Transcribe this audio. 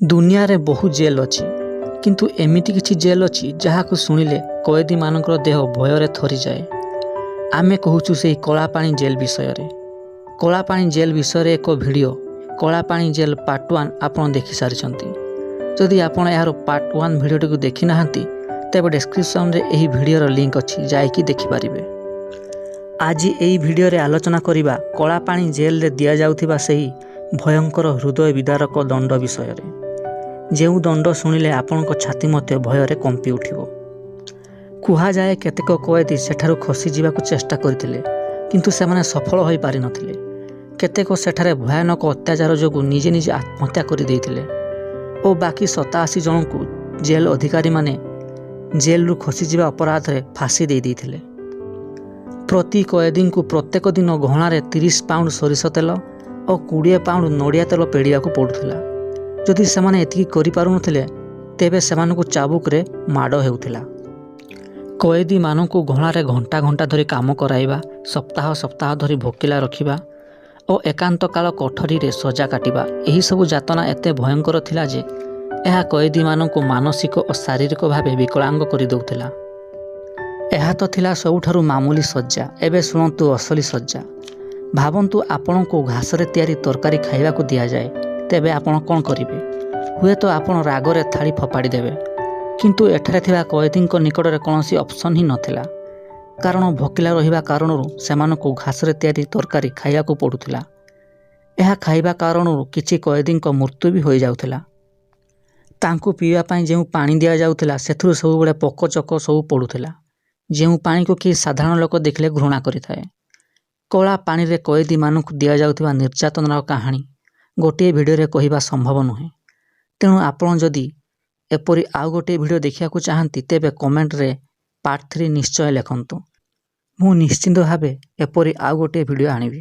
ଦୁନିଆରେ ବହୁ ଜେଲ୍ ଅଛି, କିନ୍ତୁ ଏମିତି କିଛି ଜେଲ୍ ଅଛି, ଯାହାକୁ ଶୁଣିଲେ କଏଦୀମାନଙ୍କର ଦେହ ଭୟରେ ଥରିଯାଏ। ଆମେ କହୁଛୁ ସେହି କଳାପାଣି ଜେଲ୍ ବିଷୟରେ। କଳାପାଣି ଜେଲ୍ ବିଷୟରେ ଏକ ଭିଡ଼ିଓ, କଳାପାଣି ଜେଲ୍ ପାର୍ଟ 1, ଆପଣ ଦେଖିସାରିଛନ୍ତି। ଯଦି ଆପଣ ଏହାର ପାର୍ଟ 1 ଭିଡ଼ିଓଟିକୁ ଦେଖିନାହାନ୍ତି, ତେବେ ଡେସ୍କ୍ରିପସନରେ ଏହି ଭିଡ଼ିଓର ଲିଙ୍କ ଅଛି, ଯାଇକି ଦେଖିପାରିବେ। ଆଜି ଏହି ଭିଡ଼ିଓରେ ଆଲୋଚନା କରିବା କଳାପାଣି ଜେଲ୍ରେ ଦିଆଯାଉଥିବା ସେହି ଭୟଙ୍କର ହୃଦୟ ବିଦାରକ ଦଣ୍ଡ ବିଷୟରେ, ଯେଉଁ ଦଣ୍ଡ ଶୁଣିଲେ ଆପଣଙ୍କ ଛାତି ମଧ୍ୟ ଭୟରେ କମ୍ପି ଉଠିବ। କୁହାଯାଏ, କେତେକ କଏଦୀ ସେଠାରୁ ଖସିଯିବାକୁ ଚେଷ୍ଟା କରିଥିଲେ, କିନ୍ତୁ ସେମାନେ ସଫଳ ହୋଇପାରିନଥିଲେ। କେତେକ ସେଠାରେ ଭୟାନକ ଅତ୍ୟାଚାର ଯୋଗୁଁ ନିଜେ ନିଜେ ଆତ୍ମହତ୍ୟା କରିଦେଇଥିଲେ ଓ ବାକି 87 ଜଣଙ୍କୁ ଜେଲ୍ ଅଧିକାରୀମାନେ ଜେଲ୍ରୁ ଖସିଯିବା ଅପରାଧରେ ଫାଶୀ ଦେଇଦେଇଥିଲେ। ପ୍ରତି କଏଦୀଙ୍କୁ ପ୍ରତ୍ୟେକ ଦିନ ଘଣାରେ 30 ପାଉଣ୍ଡ ସୋରିଷ ତେଲ ଓ 20 ପାଉଣ୍ଡ ନଡ଼ିଆ ତେଲ ପେଡ଼ିବାକୁ ପଡ଼ୁଥିଲା। ଯଦି ସେମାନେ ଏତିକି କରିପାରୁନଥିଲେ, ତେବେ ସେମାନଙ୍କୁ ଚାବୁକରେ ମାଡ଼ ହେଉଥିଲା। କଏଦୀମାନଙ୍କୁ ଘଣାରେ ଘଣ୍ଟା ଘଣ୍ଟା ଧରି କାମ କରାଇବା, ସପ୍ତାହ ସପ୍ତାହ ଧରି ଭୋକିଲା ରଖିବା ଓ ଏକାନ୍ତ କାଳ କୋଠରୀରେ ସଜା କାଟିବା, ଏହିସବୁ ଯାତନା ଏତେ ଭୟଙ୍କର ଥିଲା ଯେ ଏହା କଏଦୀମାନଙ୍କୁ ମାନସିକ ଓ ଶାରୀରିକ ଭାବେ ବିକଳାଙ୍ଗ କରିଦେଉଥିଲା। ଏହା ତ ଥିଲା ସବୁଠାରୁ ମାମୁଲି ସଜ୍ଜା। ଏବେ ଶୁଣନ୍ତୁ ଅସଲି ସଜ୍ଜା। ଭାବନ୍ତୁ, ଆପଣଙ୍କୁ ଘାସରେ ତିଆରି ତରକାରୀ ଖାଇବାକୁ ଦିଆଯାଏ, ତେବେ ଆପଣ କ'ଣ କରିବେ? ହୁଏତ ଆପଣ ରାଗରେ ଥାଳି ଫୋପାଡ଼ି ଦେବେ। କିନ୍ତୁ ଏଠାରେ ଥିବା କଏଦୀଙ୍କ ନିକଟରେ କୌଣସି ଅପସନ୍ ହିଁ ନଥିଲା, କାରଣ ଭୋକିଲା ରହିବା କାରଣରୁ ସେମାନଙ୍କୁ ଘାସରେ ତିଆରି ତରକାରୀ ଖାଇବାକୁ ପଡ଼ୁଥିଲା। ଏହା ଖାଇବା କାରଣରୁ କିଛି କଏଦୀଙ୍କ ମୃତ୍ୟୁ ବି ହୋଇଯାଉଥିଲା। ତାଙ୍କୁ ପିଇବା ପାଇଁ ଯେଉଁ ପାଣି ଦିଆଯାଉଥିଲା, ସେଥିରୁ ସବୁବେଳେ ପୋକ ଜୋକ ସବୁ ପଡ଼ୁଥିଲା, ଯେଉଁ ପାଣିକୁ କି ସାଧାରଣ ଲୋକ ଦେଖିଲେ ଘୃଣା କରିଥାଏ। କଳା ପାଣିରେ କଏଦୀମାନଙ୍କୁ ଦିଆଯାଉଥିବା ନିର୍ଯାତନାର କାହାଣୀ ଗୋଟିଏ ଭିଡ଼ିଓରେ କହିବା ସମ୍ଭବ ନୁହେଁ। ତେଣୁ ଆପଣ ଯଦି ଏପରି ଆଉ ଗୋଟିଏ ଭିଡ଼ିଓ ଦେଖିବାକୁ ଚାହାନ୍ତି, ତେବେ କମେଣ୍ଟରେ ପାର୍ଟ 3 ନିଶ୍ଚୟ ଲେଖନ୍ତୁ। ମୁଁ ନିଶ୍ଚିତ ଭାବେ ଏପରି ଆଉ ଗୋଟିଏ ଭିଡ଼ିଓ ଆଣିବି।